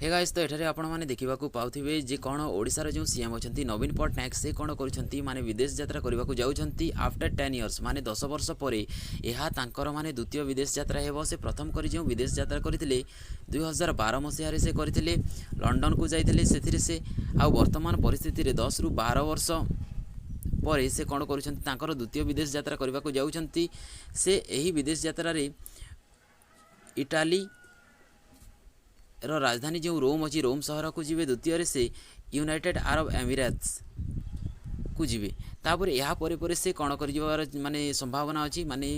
ହେ guys, ତ ଏଠାରେ ଆପଣମାନେ ଦେଖିବାକୁ ପାଉଥିବେ ଯେ କ'ଣ ଓଡ଼ିଶାର ଯେଉଁ ସିଏମ୍ ଅଛନ୍ତି ନବୀନ ପଟ୍ଟନାୟକ, ସେ କ'ଣ କରୁଛନ୍ତି, ମାନେ ବିଦେଶ ଯାତ୍ରା କରିବାକୁ ଯାଉଛନ୍ତି ଆଫ୍ଟର 10 ଇୟର୍ସ। ମାନେ 10 ବର୍ଷ ପରେ ଏହା ତାଙ୍କର ମାନେ ଦ୍ୱିତୀୟ ବିଦେଶ ଯାତ୍ରା ହେବ। ସେ ପ୍ରଥମ କରି ଯେଉଁ ବିଦେଶ ଯାତ୍ରା କରିଥିଲେ, 2012 ମସିହାରେ ସେ କରିଥିଲେ, ଲଣ୍ଡନକୁ ଯାଇଥିଲେ ସେଥିରେ ସେ। ଆଉ ବର୍ତ୍ତମାନ ପରିସ୍ଥିତିରେ 10ରୁ 12 ବର୍ଷ ପରେ ସେ କ'ଣ କରୁଛନ୍ତି, ତାଙ୍କର ଦ୍ୱିତୀୟ ବିଦେଶ ଯାତ୍ରା କରିବାକୁ ଯାଉଛନ୍ତି। ସେ ଏହି ବିଦେଶ ଯାତ୍ରାରେ ଇଟାଲୀ ର ରାଜଧାନୀ ଯେଉଁ ରୋମ୍ ଅଛି, ରୋମ୍ ସହରକୁ ଯିବେ। ଦ୍ୱିତୀୟରେ ସେ ୟୁନାଇଟେଡ୍ ଆରବ ଏମିରେଟ୍ସକୁ ଯିବେ। ତାପରେ ଏହା ପରେ ପରେ ସେ କ'ଣ କରିଯିବାର ମାନେ ସମ୍ଭାବନା ଅଛି, ମାନେ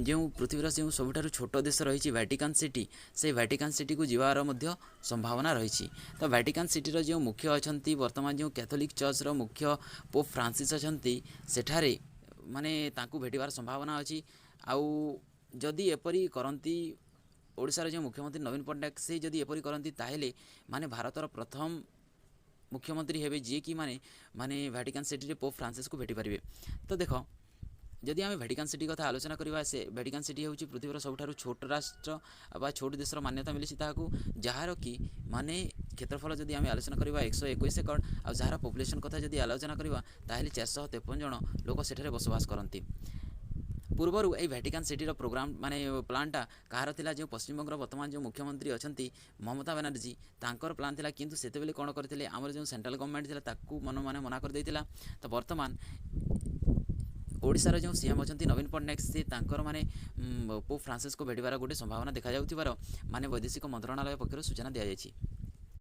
ଯେଉଁ ପୃଥିବୀର ଯେଉଁ ସବୁଠାରୁ ଛୋଟ ଦେଶ ରହିଛି ଭ୍ୟାଟିକାନ୍ ସିଟି, ସେଇ ଭ୍ୟାଟିକାନ୍ ସିଟିକୁ ଯିବାର ମଧ୍ୟ ସମ୍ଭାବନା ରହିଛି। ତ ଭ୍ୟାଟିକାନ୍ ସିଟିର ଯେଉଁ ମୁଖ୍ୟ ଅଛନ୍ତି, ବର୍ତ୍ତମାନ ଯେଉଁ କ୍ୟାଥୋଲିକ୍ ଚର୍ଚ୍ଚର ମୁଖ୍ୟ ପୋପ୍ ଫ୍ରାନ୍ସିସ୍ ଅଛନ୍ତି, ସେଠାରେ ମାନେ ତାଙ୍କୁ ଭେଟିବାର ସମ୍ଭାବନା ଅଛି। ଆଉ ଯଦି ଏପରି କରନ୍ତି ଓଡ଼ିଶାର ଯେଉଁ ମୁଖ୍ୟମନ୍ତ୍ରୀ ନବୀନ ପଟ୍ଟନାୟକ, ସେ ଯଦି ଏପରି କରନ୍ତି, ତାହେଲେ ମାନେ ଭାରତର ପ୍ରଥମ ମୁଖ୍ୟମନ୍ତ୍ରୀ ହେବେ ଯିଏକି ମାନେ ମାନେ ଭ୍ୟାଟିକାନ୍ ସିଟିରେ ପୋପ୍ ଫ୍ରାନ୍ସିସ୍କୁ ଭେଟିପାରିବେ। ତ ଦେଖ, ଯଦି ଆମେ ଭ୍ୟାଟିକାନ୍ ସିଟି କଥା ଆଲୋଚନା କରିବା, ସେ ଭ୍ୟାଟିକାନ୍ ସିଟି ହେଉଛି ପୃଥିବୀର ସବୁଠାରୁ ଛୋଟ ରାଷ୍ଟ୍ର ବା ଛୋଟ ଦେଶର ମାନ୍ୟତା ମିଳିଛି ତାହାକୁ, ଯାହାର କି ମାନେ କ୍ଷେତ୍ରଫଳ ଯଦି ଆମେ ଆଲୋଚନା କରିବା 121 ଏକର। ଆଉ ଯାହାର ପପୁଲେସନ୍ କଥା ଯଦି ଆଲୋଚନା କରିବା, ତାହେଲେ 453 ଜଣ ଲୋକ ସେଠାରେ ବସବାସ କରନ୍ତି। ପୂର୍ବରୁ ଏଇ ଭ୍ୟାଟିକାନ୍ ସିଟିର ପ୍ରୋଗ୍ରାମ ମାନେ ପ୍ଲାନ୍ଟା କାହାର ଥିଲା? ଯେଉଁ ପଶ୍ଚିମବଙ୍ଗର ବର୍ତ୍ତମାନ ଯେଉଁ ମୁଖ୍ୟମନ୍ତ୍ରୀ ଅଛନ୍ତି ମମତା ବାନାର୍ଜୀ, ତାଙ୍କର ପ୍ଲାନ୍ ଥିଲା। କିନ୍ତୁ ସେତେବେଳେ କ'ଣ କରିଥିଲେ, ଆମର ଯେଉଁ ସେଣ୍ଟ୍ରାଲ ଗଭର୍ଣ୍ଣମେଣ୍ଟ ଥିଲା, ତାକୁ ମାନେ ମନା କରିଦେଇଥିଲା। ତ ବର୍ତ୍ତମାନ ଓଡ଼ିଶାର ଯେଉଁ ସିଏମ୍ ଅଛନ୍ତି ନବୀନ ପଟ୍ଟନାୟକ, ସେ ତାଙ୍କର ମାନେ ପୋପ୍ ଫ୍ରାନ୍ସିସ୍କୁ ଭେଟିବାର ଗୋଟେ ସମ୍ଭାବନା ଦେଖାଯାଉଥିବାର ମାନେ ବୈଦେଶିକ ମନ୍ତ୍ରଣାଳୟ ପକ୍ଷରୁ ସୂଚନା ଦିଆଯାଇଛି।